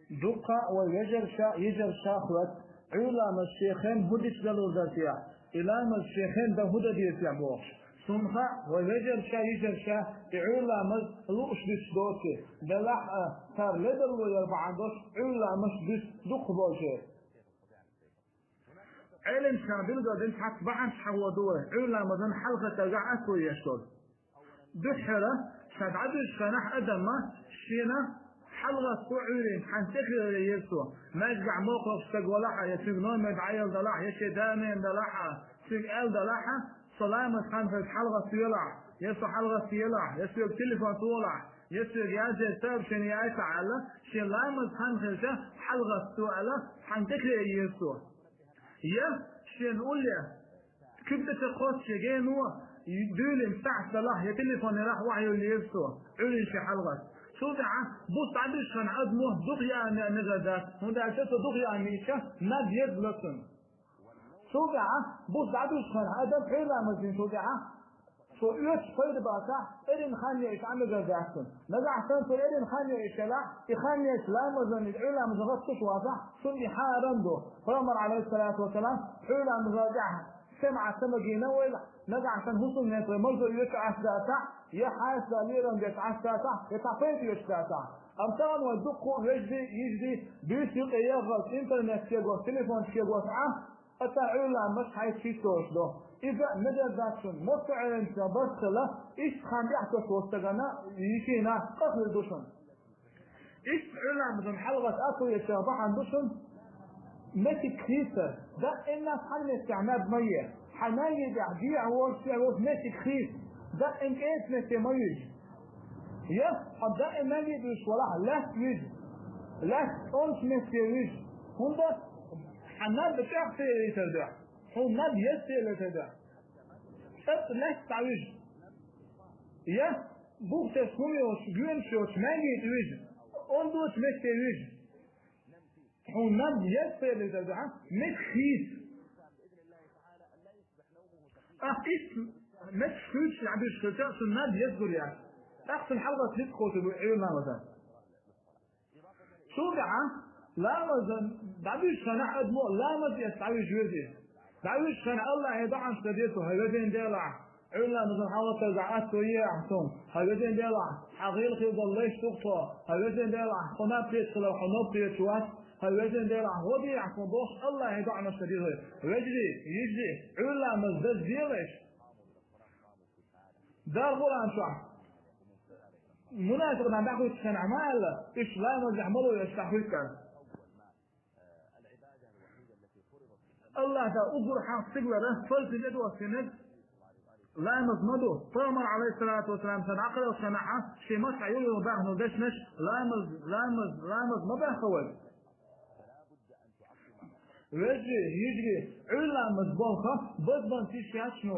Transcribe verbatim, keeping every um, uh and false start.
Дуккха вай вежарша, йижарша хоьтту, Ӏуьйра ламаз шен хенахь хӀун дича далур дара техьа, и ламаз шен хенахь дан хӀун дан деза техьа бохуш. Цунах вай вежарша, йижарша и Ӏуьйра ламаз лууш дуьсуш доций, делахь а, цара ледарло яр бахьана долуш Ӏуьйра ламаз дуьсу дукхахболчеран. Ӏеламнаха билгалдина цхьацца бахьанаш хьахо ду вай, Ӏуьйра ламазан хьалхатаргахь ас ву еш долу. Дуьххьара, ша дӀадуьйчу хенахь адам шена хьалагӀатто Ӏуьйренчу хьаьнца тӀехиларе еза цо. Маьждигехь мокхахь стаг валахь а, я цуьнга номер дӀаелла далахь а, я шен да-ненан далахь а, цуьнга аьлла далахь а, со ламаз хан хилча хьалагӀатта велахь, я со хьалагӀатта елахь, я соьга телефон ца волахь, я соьга язъе сообщение яйтахь аьлла, шен ламаз хан хилча хьалагӀатто аьлла, хьаьнца тӀехиларе еза цо. Я шен улле, куьг тӀе ца кхоссачу шен гено дуьйлина сахьт далахь, я телефон ялахь, охьайилла еза цо, Ӏуьйренчу шен хьалагӀатта. Цул тӀаьхьа буса дӀадуьйчу хенахь адамо дукха яа меа мегар дац, хӀунда аьлча цо дукха яа меача наб еза ло цунна. Цул тӀаьхьа буса дӀадуьйчу хенахь адам Ӏуьйра ламаз динчул тӀаьхьа цо оьцуш пайда бацахь, эрна хан йоуьйтуш Ӏа мегар дац цунна. Нагахь санна цо эрна хан йоуьйтуш елахь, и хан йоуьйтуш ламазан, и Ӏуьйра ламазан гӀаттуш вацахь, цунна и хьарам ду. Пайхамар, Ӏалайхиссалату вассалам, Ӏуьйра ламазан тӀехь сема ца магийна вайла, нагахь санна хӀусамнеца вай марзо оьцуш Ӏаш дацахь, я хьаста лерам деш Ӏаш дацахь, я цхьа пайда оьцуш дацахь. Амма тахана вай дуккха а вежарий, йижарий, буьйса юкъе ехалц, интернет кегош, телефон кегош Ӏа, Аса Ӏуьйра ламаз хьайца хӀиттош ду. Иза а мегар дац шуна, массо а Ӏеламчо барт хилла, иштта хан тӀехь тосу стагана йишина къа хир ду шуна. Иштта Ӏуьйра ламазан хьалагӀатта ас ву еш бахьана ду шуна, меттиг хийцар, даима цхьана меттехь наб ма е. Хьан маьнги тӀехь дехьа волуш, цӀе волуш меттиг хийца, даима кӀеса метте ма вижа. Я, хьо даима маьнги тӀе вуьсуш валахь, лаьтта вижа. Лаьтта тӀончу метте вижа. ХӀунда? Хьан наб чӀогӀа ца елийтар дуьхьа. Хьуна наб еза ца елийтар дуьхьа. ЦӀа лаьтта дӀавижа. Я, бух тесна хӀума йоцуш, гоьнаш йоцуш, маьнги тӀе вижа. Ондочу метте вижа. Хьуна наб еза ца елийтар дуьхьа, меттиг хийца. ТӀаккха иштта меттиг хуьйцуш дӀадуьйцуш хилча, цунна наб еза гур яц. ТӀаккха цунна хьалагӀатта ницкъ кхочур ду Ӏуьйра ламазан. Цул тӀаьхьа ламазан дӀадуьйчу хенахь адамо ламаз эцна дӀавижа веза. ДӀавижчу хенахь Аллахье доӀанаш дан деза цо: хӀай везан Дела, Ӏуьйра ламазан хьалагӀаттаргахь ас ву ехьа суна, хӀай везан Дела, хьан гӀийла хила долу лайш ду-кх тхо, хӀай везан Дела, хьо наб кхеташ хиларх хьо наб кхеташ вац, хӀай везан Дела, гӀо дехьа суна бохуш Аллахье доӀанаш дан деза вай. Вежарий, йижарий, Ӏуьйра ламаз дазделаш. Дала Къуръан чохь мунафикъ нах дӀахӀуьттучу хенахь ма аьлла, уьш ламазехь мало еш дӀахӀуьттура. Аллахь Дала уггар хьалха стигалара фарз тӀедоссийнарг ламаз ма ду. Пайхамар, Ӏалайхиссалату вассалам, сан дӀакхалхачу хенахь шен маттахь юха-юха баьхна дешнаш: ламаз, ламаз, ламаз ма баьхха вай. Вежарий, йижарий, Ӏуьйра ламаз болх базбан тиш яц шуна.